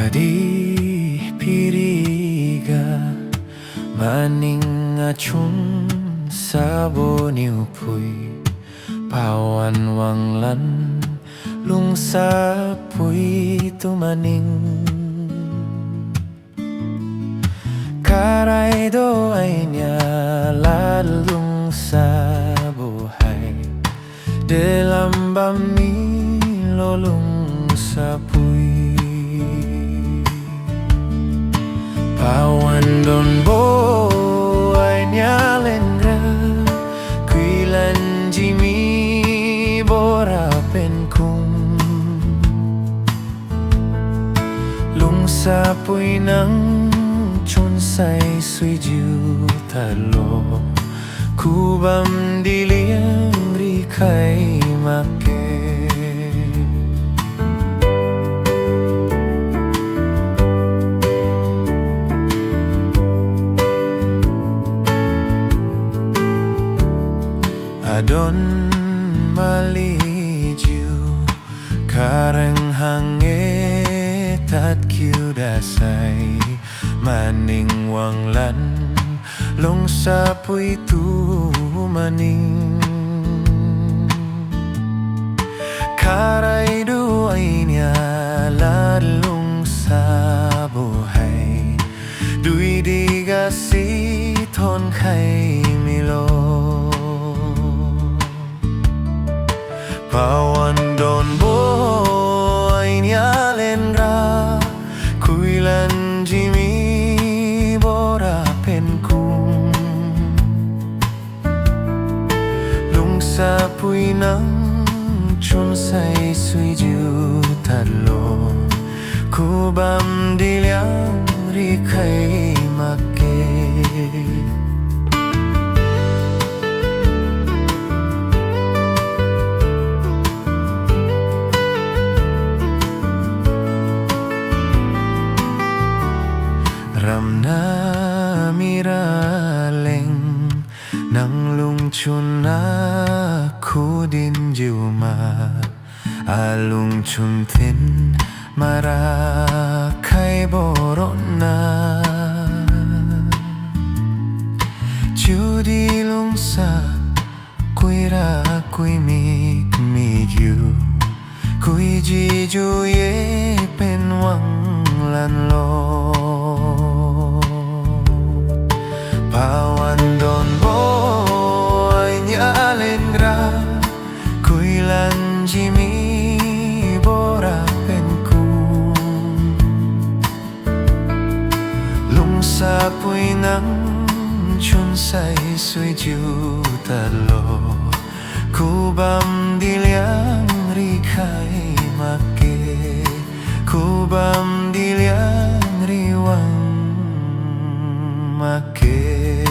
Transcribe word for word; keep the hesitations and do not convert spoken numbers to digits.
Di piriga maning achun sabo niu phui, pawan wanglan lungsapui tu maning. Karaido ainiu lad lungsabo hai, delam bam milo lungsapui. Pawan donbo ainiu lengra, kuilan jimibo ra pen kum. Lungsapui nang chunsai suijiu tadlo, kubam di liang rikhai makge. Adon malijiu kareng hangge tadkiu dasai, maning wanglan lungsapui tu maning. Karaidu ainiu lad lungsabo hai, duidi gasi thonkhai milo. Pawan donbo ainiu lenra, kuilan jimibo ra pen kum. Lungsapui nang chunsai suijiu tadlo, kubam di liang rikhai makge. Ramna miraleng, nang lungchun a khudin jiuma, alungchun thin marakhaibo ronna. Chiudi lungsa kuira kuimik migiu, kuijijiu ye pen wanglanlo. Pawan donbo ainiu lenra, kuilan jimibo ra pen kum. Lungsapui nang chunsai suijiu tadlo, kubam di liang rikhai makge, kubam di liang riwang makge.